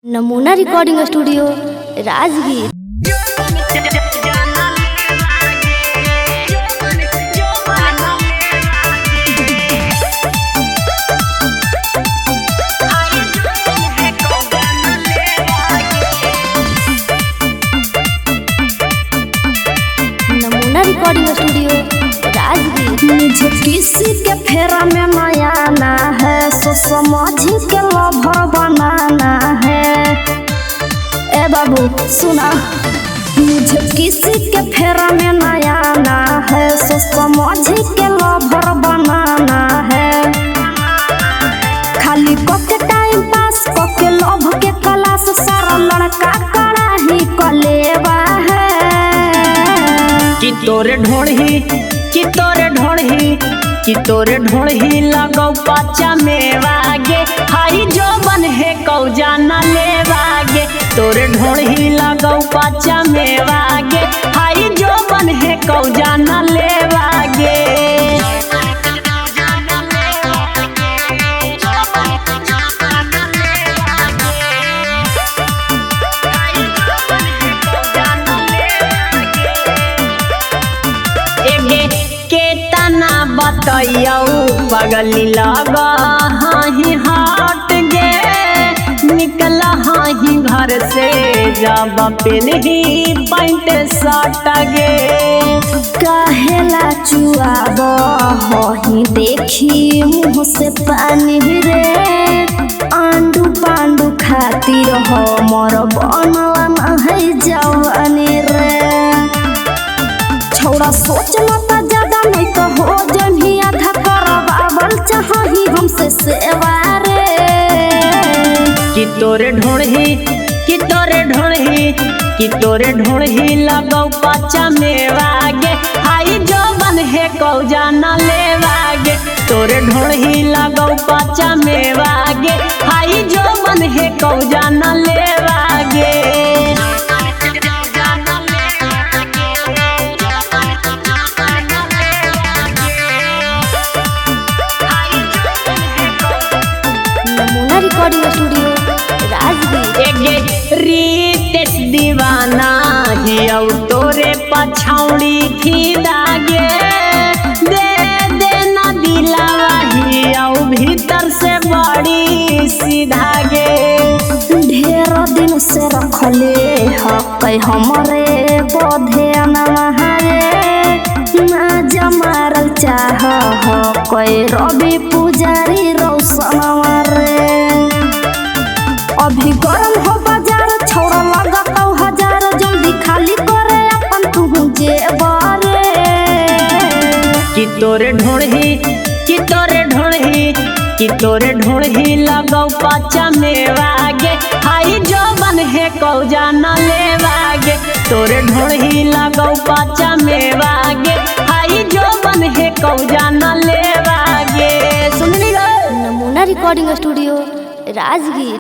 नमूना recording studio Rajgir. नमूना recording studio Rajgir. मुझे किसी के फेरा में नया आना है, सो समझ के लभर बनाना है। ए बाबू सुना, मुझे किसी के फेरा में नया आना है, सो समझ के लभर बनाना है। खाली कके टाइम पास कके लभ के क्लास, सारा लड़का कड़ाही कलेवा है। कि तोरे ढोढ़ी, कि तोरे ढोढ़ी, कि तोरे ढोढ़ी लगौ पाचा मेवागे, हाई जो बन है कौजा न लेवागे। तोरे ढोढ़ी लगौ पाचा मेवागे, हाई जो बन है कौजा न लेवागे। बतैयौ पगली लगा ही हट गे, निकला ही घर से जब पेनही पैंट शर्ट गे। काहेला चुआब ही देखी मुँह से पानी रे, आंडू पांडू खातिर हो मोर बनला न है जवानी रे। छोड़ा सोच मत ज्यादा नहीं तो हो जन्ही आधा करवावल चाही हमसे सेवा रे। कि तोरे ढोढ़ी, कि तोरे ढोढ़ी, कि तोरे ढोढ़ी लगौ पाचा मेवागे, हाई जो बन है कौजा न लेवागे। तोरे ढोढ़ी लगौ पाचा मेवागे, हाई जो बन है कौजा न लेवागे। नमूना रिकॉर्डिंग स्टूडियो राजगीर। रितेश दीवाना ही औ तोरे पछौड़ी थी दागे, दे देना दिलावा ही औ भीतर से बड़ी सीधा गे। ढेर दिन से रखले हक हमरे पौधे अनहारे, ना जमारल चाह हक रवि पुजारी रोशनवा रे। अभी गरम हो बाजार छोड़ा लगता हजार, जल्दी खाली करे अपन तू जेबारे। कि तोरे ढोढ़ी, कि तोरे ढोढ़ी, कि तोरे ढोढ़ी लगौ पाचा मेवागे, हाई जो बन है कौजा न लेवागे। तोरे ढोढ़ी लगौ पाचा मेवागे, हाई जो बन है कौजा न लेवागे। सुनली। नमूना रिकॉर्डिंग स्टूडियो राजगीर।